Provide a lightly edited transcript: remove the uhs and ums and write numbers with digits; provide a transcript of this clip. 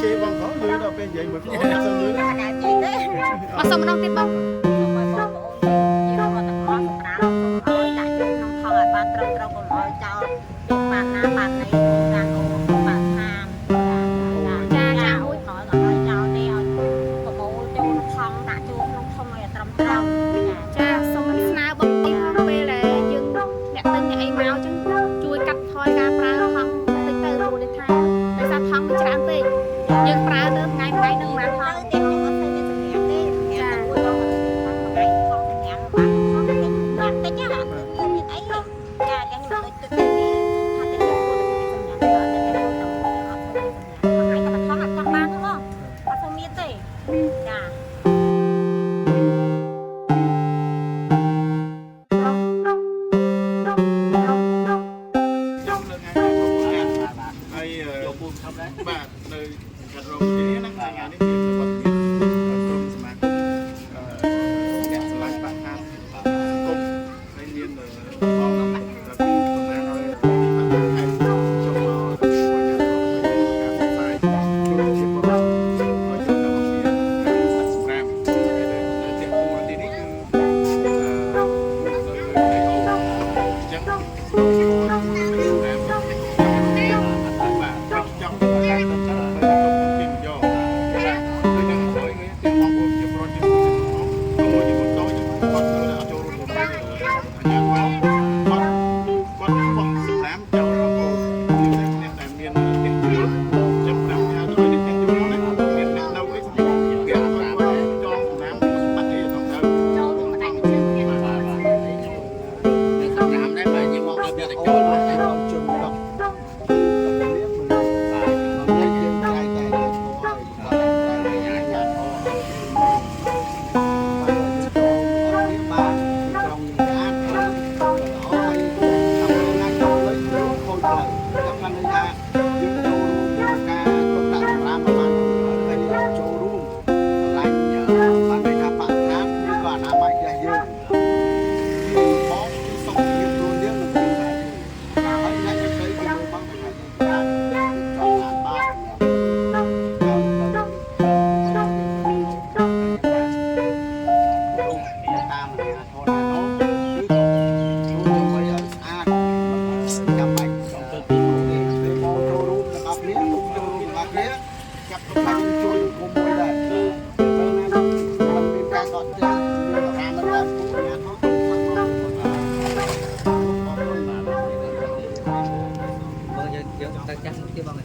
ជេរបងផងលឺដល់ពេលនិយាយមួយប្អូនអត់សូវលឺទេ តែជិះទេ មកសុំម្ដងទៀតបង សូមឲ្យបងប្អូនជារដ្ឋទាំងអស់សម្រាប់សូមឲ្យដាក់ចូលក្នុងថង់ឲ្យបានត្រឹមត្រូវកុំឲ្យចោលយកបានណាបានណីតាមអូបានឋានចាចាអូយក្រោយក៏ឲ្យចោលទេឲ្យប្រមូលចូលក្នុងថង់ដាក់ចូលក្នុងធុងឲ្យត្រឹមត្រូវចា ចាសូមស្នើបងអីផងពេលដែលយើងអ្នកទិញអ្នកអីមកអញ្ចឹងជួយកាត់ថយការប្រើថង់តិចទៅព្រោះនេះថាដោយសារថង់វាច្រើនពេកយើងប្រើទៅថ្ងៃថ្ងៃនឹងមកថង់ ទៅទៀតខ្ញុំអត់ឃើញមានសម្រាប់ទេសម្រាប់តែមួយបងថ្ងៃថង់សម្រាប់បានថង់តិចសម្រាប់តិចណាអត់មានអីទេចាចឹងខ្ញុំដូចទឹកនេះថាតិចមួយមានសម្រាប់ច្រើនតែខ្ញុំតែមួយអត់ឃើញមានសម្រាប់ថ្ងៃតែថង់អត់ចង់បានទេបងអត់សូវមានទេចា ខ្ញុំនៅថ្ងៃនេះបងប្អូនហើយ យកពូធំដែរ បាទនៅសង្កាត់រងទីនេះណាថ្ងៃនេះមានវត្តមានក្រុមសមាគមអ្នកស្រឡាញ់បរិស្ថានសង្គមហើយមានបងតំណាងឲ្យទីបរិស្ថានខេត្តចូលមកជួយការផ្សាយជួយជាពលរដ្ឋឲ្យចូលទៅមានការសម្រាប់ហើយនៅទីពូទីនេះគឺនៅអូអញ្ចឹងបាទចង់ការទៅទៅពីយកបាទគឺនឹងក្រោយនេះទីបងប្អូនជាប្រដ្ឋជាមួយជាមួយជាមួយតូចគាត់ទៅអត់ចូលរួមជាមួយអាញាគាត់គាត់គាត់បោះសម្រាមចោលបងប្អូនអ្នកដែលមានផ្ទះជួលចាំប្រាប់ថាទៅឲ្យផ្ទះជួលណាមានអ្នកនៅអីគេគាត់ចងសម្រាមបាក់អីទៅទៅ ចូលទៅម្ដាយជើងទៀត បាទបាទនេះសម្រាប់ដែរបាទយើងមកឲ្យវាទៅចូលបាទ ដល់ជនបទតែគ្នាមិនបាទយើងក្រៃតែធម៌ឲ្យបាទក្រៃតែញាធម៌បាទបានក្រុងស្អាតល្អហើយធ្វើណាចូលលុយចូលខូចផ្លូវចាំបានន័យថាយើងចូលរួមក្នុងការទុកដាក់សម្រាមបានហើយចូលរួមកន្លែងបានន័យថាបរិស្ថានឬក៏អនាម័យផ្ទះយើងគឺបងគឺសុខភាពខ្លួនយើងនិងខ្លួនយើង ហើយអ្នកទៅគេមើលបងថាយើងបានចង់បានបានតាមអាធរណានោះគឺជួយដើម្បីឲ្យស្អាតចាំបាច់ទៅទីនេះពេលមកចូលរួមទាំងអស់គ្នាចូលរួមទាំងអស់គ្នាចាប់ទុកថាយើងជួយសង្គមមួយដែរពេលណាมันមានការកត់ត្រាមានអារម្មណ៍ដល់ពួកអាធរ បងយើងយើងទៅចាស់ទៀតបង